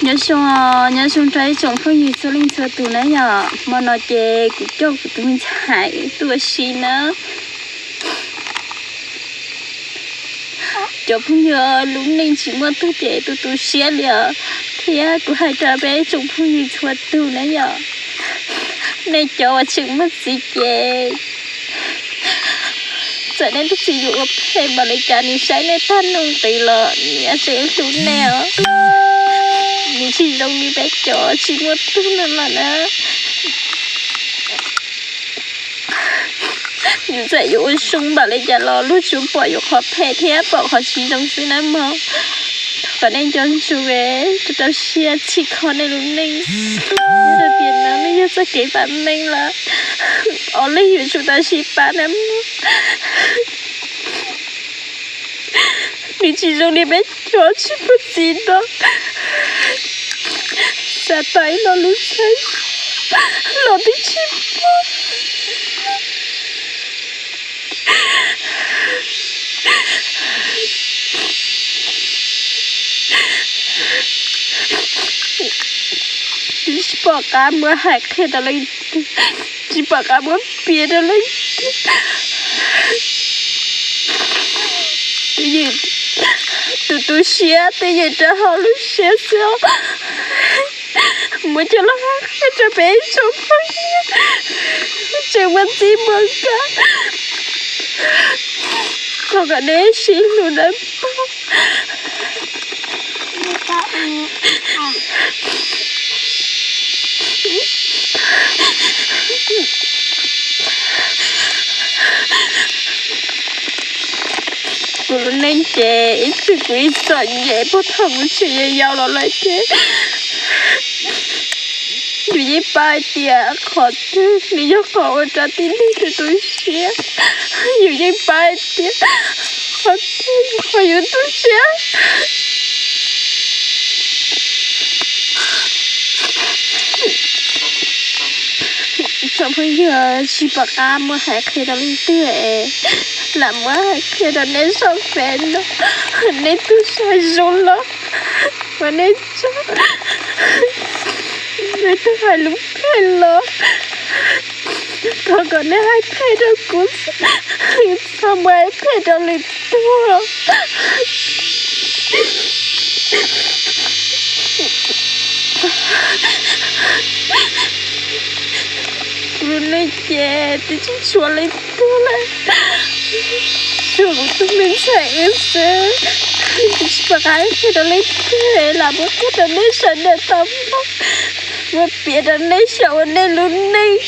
Nyob zoo, nyob zoo rau ib tsoom phooj ywg txhua leej txhua tus na yom. Hmo no ces kuv coj kuv tus me ntxhais tuaj ua si na. Cov phooj ywg, lub neej tsis muaj tug ces tu tu siab li os. Thiab kuv hais rau peb tsoom phooj ywg txhua tus na yom, nej cov uas tseem muaj txiv ces txawm nej tus txiv yuav ua phem npaum li cas, nws saib nej tag noo nqis los nws yuav tseem hlub nej os. Nws tsis zoo li peb cov tsis muaj tug no lawm na. Yus txawm yuav ua zoo npaum li cas los luag tsuas pom yus qhov phem thiab pom qhov tsis zoo xwb na mog. Thov kom nej nco ntsoov, rau rau siab txhim kho nej lub neej. Nyob rau tiam no nej yog txoj kev vam meej lawm, ob leeg yuav tsum tau sib pab na mog. Nws tsis zoo li peb cov tsis muaj txiv no, xav tau ib lo lub tsheb los twb tsis muaj. Tsis pom qab muab hais qhia rau leej twg, tsis pom qab muab piav rau leej twg. Twb yog tus tu siab twb yog rau hauv lub siab xwb os. Muab coj los hais qhia rau peb tsoom phooj ywg tseem muaj txij muaj nkawm, thov kom nej sib hlub nawb mog. Kuv lub neej ces ib txwm kuv ib txwm nyem puag thaum kuv tseem yau yau los lawm ces yus yeej paub hais tias qhov twg nws yog qhov ua rau tib neeg tu tu siab. Yus yeej paub hais tias qhov twg yog qhov yus tu siab. Tsoom phooj ywg, tsis pom qab muab hais qhia rau leej twg es lam muab hais qhia rau nej sab pem no. Nej tus saib zoo los ua nej tsaug, nej tus hais lus phem los thov kom nej hais phem rau kuv, txhob muab hais phem rau lwm tus. Kuv lub neej ces twb tsis tshuav leej twg lawm, tshuav kuv tus me ntxhais wb xwb. Twb tsis pom qab qhia rau leej twg, lam muab qhia rau nej sawv daws tau mog, muab piav rau nej xyaum ua nej lub neej.